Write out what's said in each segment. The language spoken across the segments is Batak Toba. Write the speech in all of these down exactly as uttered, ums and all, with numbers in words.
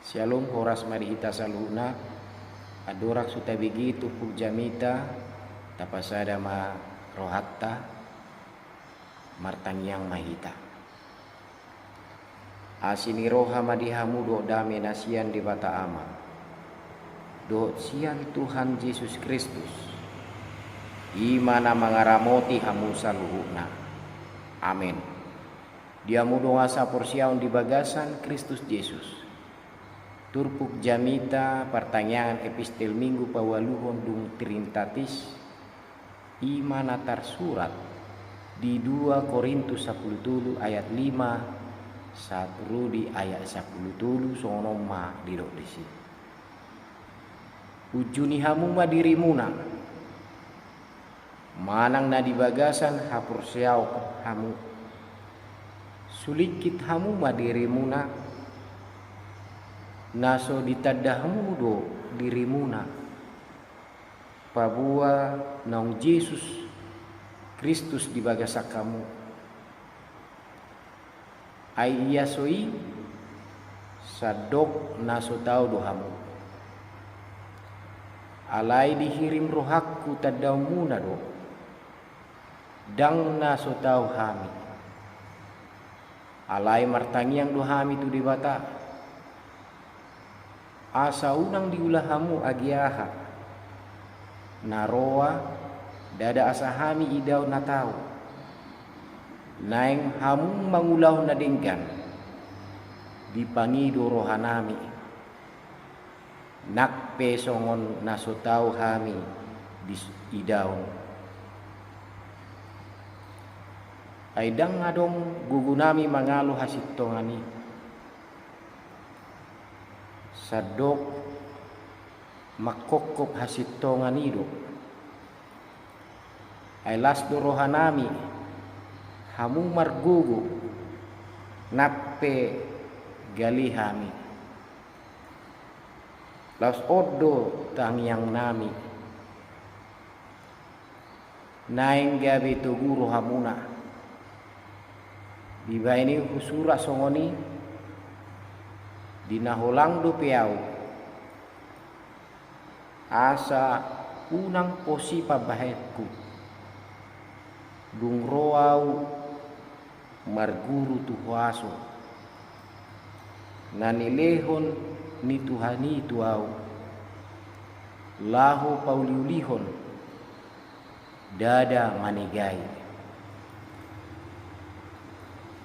Syalom, horas ma di hita saluhutna. Andorang so tabege turpuk jamita, tapasada ma rohanta, martangiang ma hita. Asi ni roha ma di hamu dohot dame na sian Debata Ama dohot sian Tuhan Jesus Kristus, i ma na mangaramoti hamu saluhutna. Amen. Di hamu dongan saporseaon di bagasan Kristus Jesus. Turpuk jamita partangiangan epistel Minggu paualuhon dung Trinitatis, i ma na tarsurat di dua Korintus sampulu tolu ayat lima sahat ro di ayat sampulu tolu, songon on ma didok disi. Unjuni hamu ma dirimuna, manang na di bagasan haporseaon hamu. Sulingkit hamu ma dirimuna, na so ditanda hamu do dirimuna, paboa naung Jesus Kristus di bagasan hamu. Ai ia so i, sandok na so tau do hamu. Alai dihirim rohangku tandaonmuna do, ndang na so tau hami. Alai martangiang do hami tu Debata, asa unang diula hamu age aha na roa, ndada asa hami idaon na tau. Naeng hamu mangulahon na denggan, dipangido rohanami, nang pe songon na so tau hami dis-, idaon. Ai ndang adong gogonami mangalo hasintongan i. Sandok manghophop hasintongan i do. Ai las do rohanami, hamu margogo, nang pe gale hami. Laos on do tangiangnami. Naeng gabe togu rohamuna. Dibahen i husurat songon i, di na holang dope ahu, asa unang pos i pambahenku, dung ro ahu marguru tu huaso, na nilehon ni Tuhan i tu ahu, laho pauliulihon ndada manegai.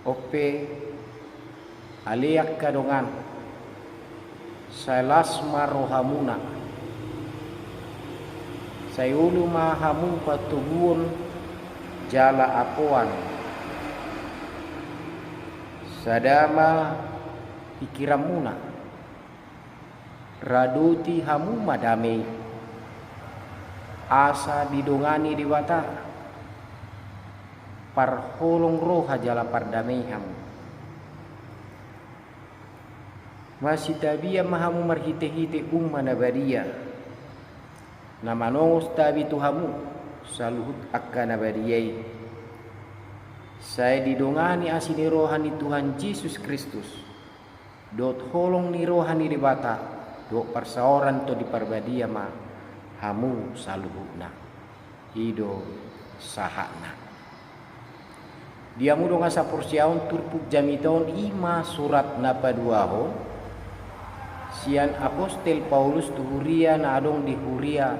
On pe, ale angka dongan, sai las ma rohamuna. Sai olo ma hamu patoguon jala apoan. Sada ma pingkiranmuna. Radoti hamu ma dame i, asa didongani Debata, parholong roha jala pardame i hamu. Masitabian ma hamu marhitehite uma na badia, na manongos tabi tu hamu saluhut angka na badia i. Sai didongani asi ni roha ni Tuhan Jesus Kristus, dohot holong ni roha ni Debata, dohot parsaoran Tondi Parbadia ma hamu saluhutna. I do sahatna. Di hamu dongan saporseaon, turpuk jamita on i ma surat na paduahon sian apostel Paulus tu huria na adong di huria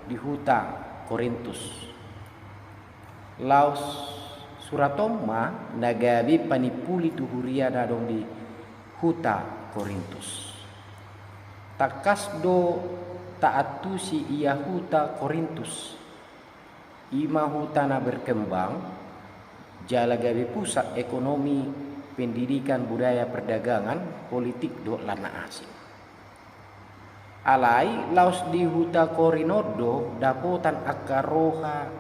di huta Korintus. Laos surat on ma na gabe panimpuli tu huria na adong di huta Korintus. Tangkas do taantusi ia huta Korintus. I ma huta na berkembang, jala gabe pusat ekonomi, pendidikan, budaya, perdagangan, politik dohot lan na asing. Alai laos di huta Korint on do dapotan angka roha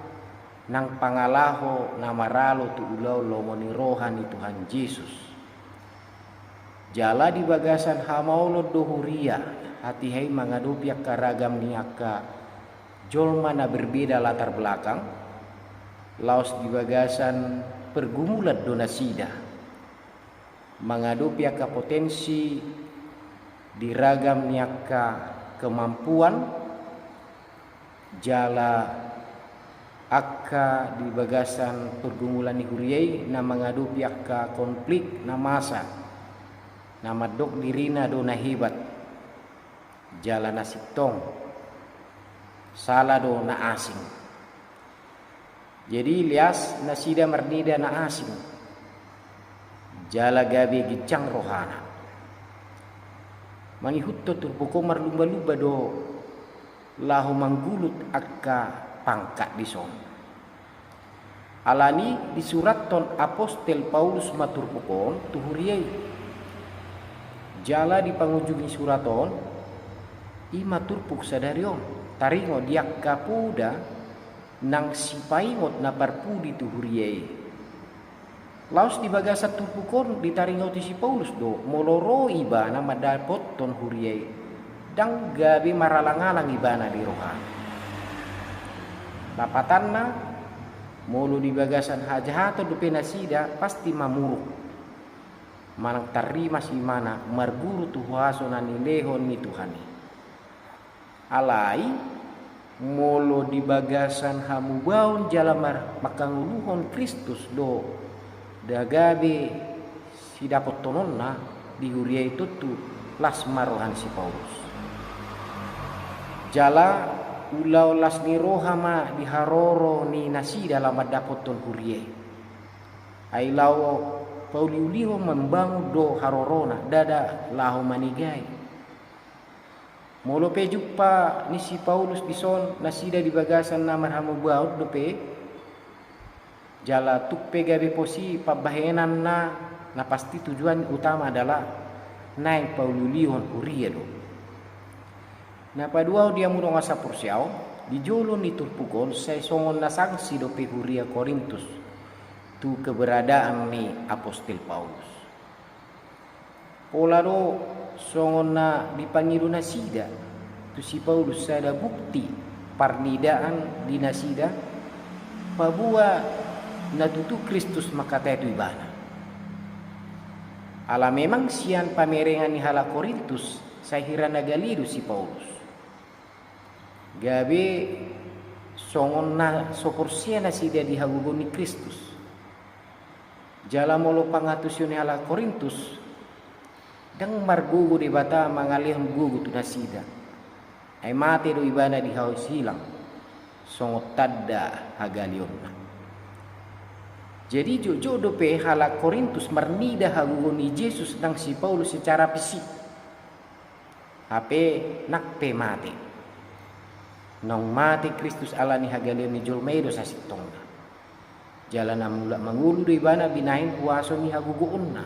nang pangalaho na maralo tu ulaon lomo ni roha ni Tuhan Jesus. Jala di bagasan hamaolon do huria, hatiha i mangadopi angka ragam ni angka jolma na berbeda latar belakang, laos di bagasan pergumulan do nasida mangadopi angka potensi Di ragam ni angka kemampuan jala angka di bagasan pergumulan ni huria i na mangadopi angka konflik na masa, na mandok dirina do na hebat jala na sintong, sala do na asing. Jadi leas nasida marnida na asing jala gabe ginjang rohana. Mangihuthon turpuk on marlumba-lumba do laho manggulut angka pangkat dison. Alani disurathon apostel Paulus ma turpuk on tu huria i. Jala di pangujung ni surat on, i ma turpuk sadari on, taringot di angka poda nang sipaingot na parpudi tu huria i. Laos di bagasan turpuk on ditaringoti si Paulus do, molo ro ibana mandapothon huria i, ndang gabe maralang-alang ibana di rohana. Lapatanna, molo di bagasan hajahaton dope nasida, pasti mamuruk manang tarrimas ibana marguru tu huaso na nilehon ni Tuhan i. Alai, molo di bagasan hamubaon jala mar-, mangkangoluhon Kristus do na gabe sidapothononna di huria i, tontu las ma roha ni si Paulus. Jala ulaon las ni roha ma di haroro ni nasida laho mandapothon huria i. Ai laho pauliulihon, mambangun do harorona, ndada laho manegai. Molo pe jumpa ni si Paulus dison nasida di bagasan na marhamubaon dope, jala tung pe gabe pos i pambahenanna, na pasti tujuan utama adalah naeng pauliulihon huria do. Na paduahon di hamu dongan saporseaon, di jolo ni turpuk on sai songon na sangsi dope huria Korintus tu keberadaan ni apostel Paulus. Pola do songon na dipangido nasida tu si Paulus sada bukti parnidaan di nasida, paboa na tutu Kristus mangkatai tu ibana. Ala memang sian pamerengan ni halak Korintus sai hira na gale do si Paulus. Gabe songon na so porsea nasida di hagogoon ni Kristus. Jala molo pangantusion ni halak Korintus, ndang margogo Debata mangalehon gogo tu nasida. Ai mate do ibana di hau silang, songon tanda hagaleonna. Jadi jotjot dope halak Korintus marnida hagogoon ni Jesus nang si Paulus secara fisik. Hape nang pe mate. Naung mate Kristus ala ni hagaleon ni jolma i do sasintongna. Jala na mulak mangolu do ibana binahen huaso ni hagogoonna.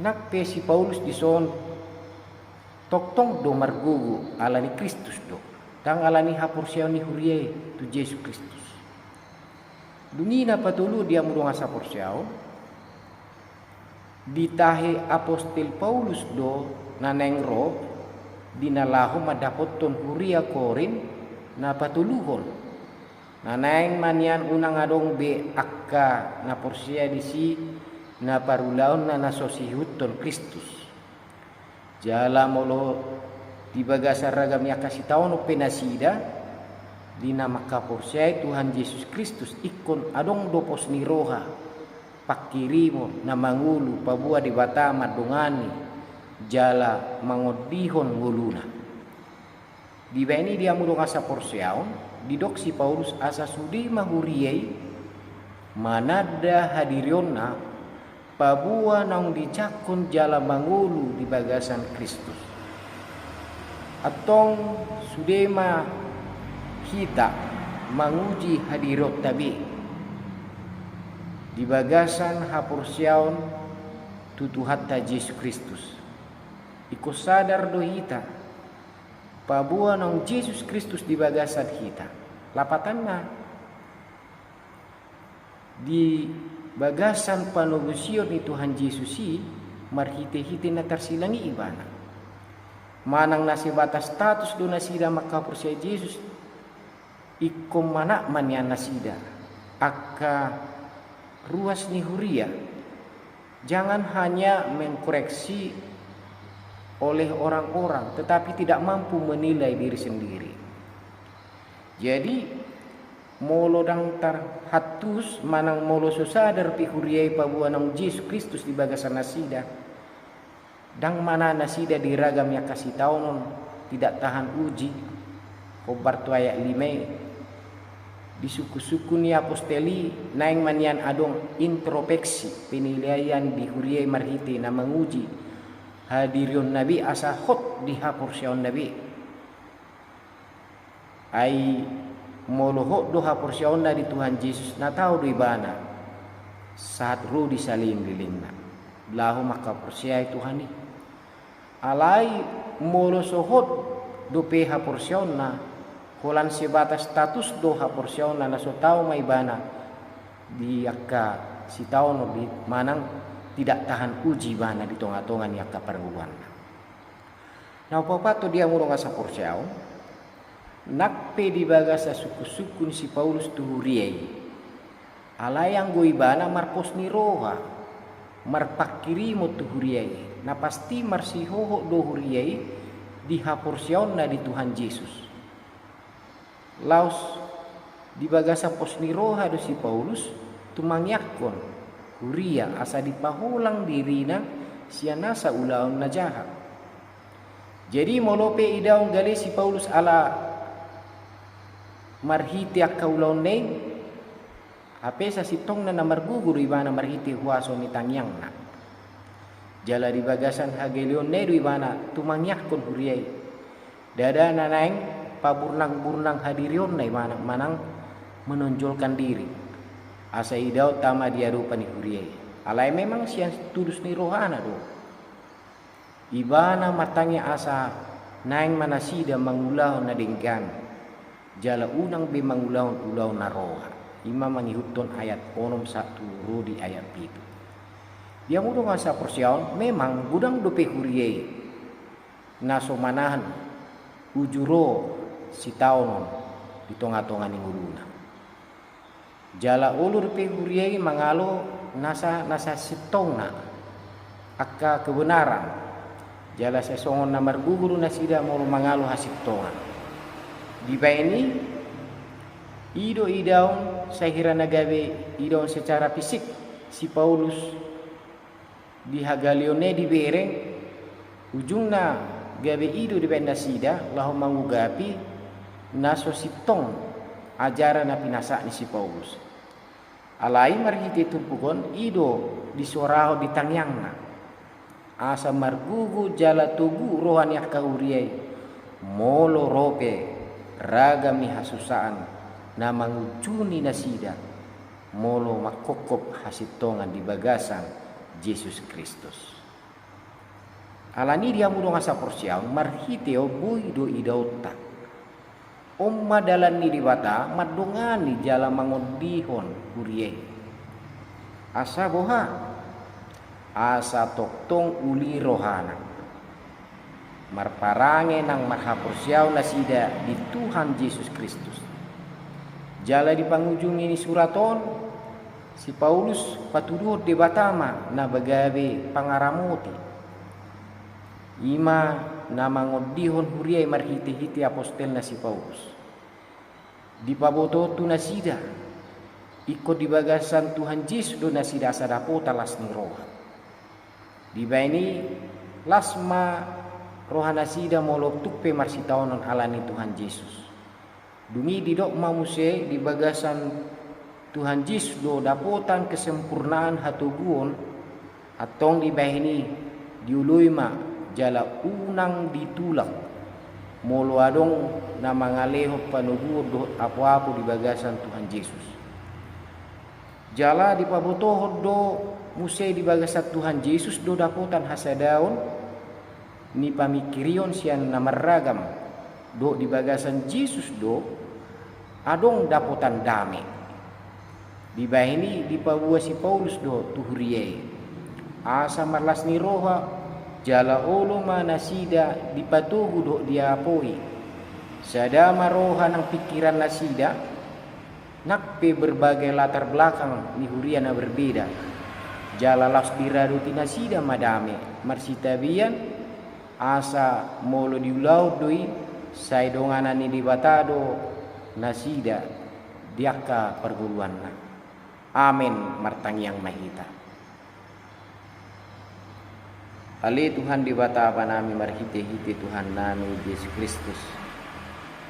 Nang pe si Paulus dison tongtong do margogo ala ni Kristus do, ndang ala ni haporseaon ni huria i tu Jesus Kristus. Dung i na patoluhon di hamu dongan saporseaon, ditahe apostel Paulus do na naeng ro di na laho mandapothon huria Korint na patoluhon. Na naeng ma nian unang adong be angka na porsea disi na parulaonna na so siihuthon Kristus. Jala molo di bagasan ragam ni angka sitaonon pe nasida, di na mangkaporseai Tuhan Jesus Kristus ingkon adong do pos ni roha, pangkirimon na mangolu paboa Debata mandongani jala mangondihon ngoluna. Dibaen i di hamu dongan saporseaon, didok si Paulus asa sude ma huria i mananda hadirionna, paboa naung dijangkon jala mangolu di bagasan Kristus. Antong sude ma hita manguji hadirionta be di bagasan haporseaon tu Tuhanta Jesus Kristus. Ingkon sadar do hita paboa naung Jesus Kristus di bagasan hita. Lapatanna, di bagasan panobusion ni Tuhan Jesus i, marhitehite na tarsilang i ibana. Manang na sebatas status do nasida mangkaporseai Jesus, ingkon manat ma nian nasida angka ruas ni huria. Jangan hanya mengkoreksi oleh orang-orang, tetapi tidak mampu menilai diri sendiri. Jadi, molo ndang tarhantusi manang molo so sadar pe huria i paboa naung Jesus Kristus di bagasan nasida, ndang manahan nasida di ragam ni angka sitaonon, tidak tahan uji, hombar tu ayat lima i. Di sungkun-sungkun ni apostel i naeng ma nian adong introspeksi, penilaian di huria i marhite na manguji hadirionna be asa hot di haporseaonna be. Ai molo hot do haporseaonna di Tuhan Jesus, na tau do ibana sahat ro di salelenglelengna laho mangkaporseai Tuhan i. Alai molo so hot dope haporseaonna, holan sebatas status do haporseaonna, na so tau ma ibana di angka sitaonon di manang tidak tahan uji ibana di tonga-tonga ni angka parngoluanna. Na paopathon, di hamu dongan saporseaon, nang pe di bagasan sungkun-sungkun si Paulus tu huria i, alai anggo ibana marpos ni roha, marpanghirimon tu huria i, na pasti marsihohot do huria i di haporseaonna di Tuhan Jesus. Laos di bagasan pos ni roha do si Paulus tumangiangkon huria asa dipaholang dirina sian nasa ulaon na jaha. Jadi molo pe idaon gale si Paulus ala marhite angka ulaonna i, hape sasintongna na margogo do ibana marhite huaso ni tangiangna. Jala di bagasan hagaleonna i do ibana tumangiangkon huria i. Ndada na naeng paburnang-burnang hadirionna ibana manang menonjolkan diri, asa idaon tama di adopan ni huria i. Alai memang sian tulus ni rohana do. Ibana martangiang asa naeng ma nasida mangulahon na denggan, jala unang be mangulahon ulaon na roha. I ma mangihuthon ayat onom sahat tu ro di ayat pitu. Di hamu dongan saporseaon, memang godang dope huria i na so manahan uju ro sitaonon di tonga-tonga ni ngoluna. Jala olo dope huria i mangalo nasa, nasa sintongna angka kebenaran. Jala sai songon na margogo do nasida molo mangalo hasintongan. Dibahen i, i do idaon, sai hira na gabe idaon secara fisik si Paulus di hagaleonna i dibereng, ujungna gabe i do dibahen nasida laho mangugapi na so sintong ajaran na pinasahat ni si Paulus. Alai marhite turpuk on i do disorahon di tangiangna, asa margogo jala togu roha ni angka huria i, molo ro pe ragam ni hasusaan na mangunjuni nasida, molo manghophop hasintongan di bagasan Jesus Kristus. Alani i di hamu dongan saporseaon, marhite on boi do idaonta. On ma dalan ni Debata mandongani jala mangondihon huria i. Asa boha? Asa tongtong uli rohana, marparange nang marhaporseaon nasida di Tuhan Jesus Kristus. Jala di pangujungi ni surat on, si Paulus patuduhon Debata ma na gabe pangaramoti. I ma na mangondihon huria i marhite-hite apostelna si Paulus. Dipabotohon tu nasida, ingkon di bagasan Tuhan Jesus do nasida asa dapotan las ni roha. Dibahen i, las ma roha nasida molo tung pe marsitaonon ala ni Tuhan Jesus. Dung i didok ma muse di bagasan Tuhan Jesus do dapotan kesempurnaan hatoguon, antong dibahen i dioloi ma jala unang ditulak molo adong na mangalehon panoguon dohot apo-apo di bagasan Tuhan Jesus. Jala dipabotohon do muse di bagasan Tuhan Jesus do dapotan hasadaon ni pamingkirion sian na marragam, dohot di bagasan Jesus do adong dapotan dame. Dibahen i dipaboa si Paulus do tu huria i, asa marlas ni roha, jala olo ma nasida dipatogu dohot diapoi. Sada ma roha nang pingkiran nasida, nang pe berbagai latar belakang ni huria na berbeda, jala laos diradoti nasida ma dame marsitabean, Asa molo diulahon do i, sai donganan ni Debata do nasida di angka parngoluanna. Amen. Martangiang ma hita. Ale Tuhan Debata Amanami, marhitehite Tuhannami Jesus Kristus,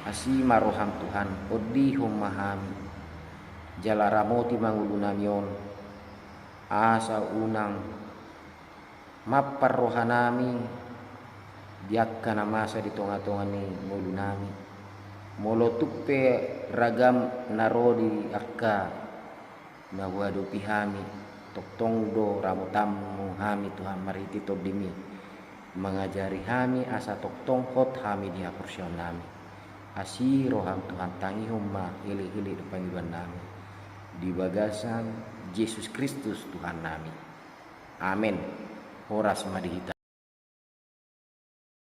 asi ma roham Tuhan, ondihon ma hami, jala ramoti ma ngolunami on, asa unang mampar rohanami di angka na masa di tongatonga ni ngolunami. Molo tung pe ragam na ro di angka na huadopi hami, tongtong do ramotanmu hami Tuhan marhite Tondimi, mangajari hami asa tongtong hot hami di haporseaonnami. Asi roham Tuhan, tangihon ma elekelek dohot pangidoannami di bagasan Jesus Kristus Tuhannami. Amen. Horas ma di hita.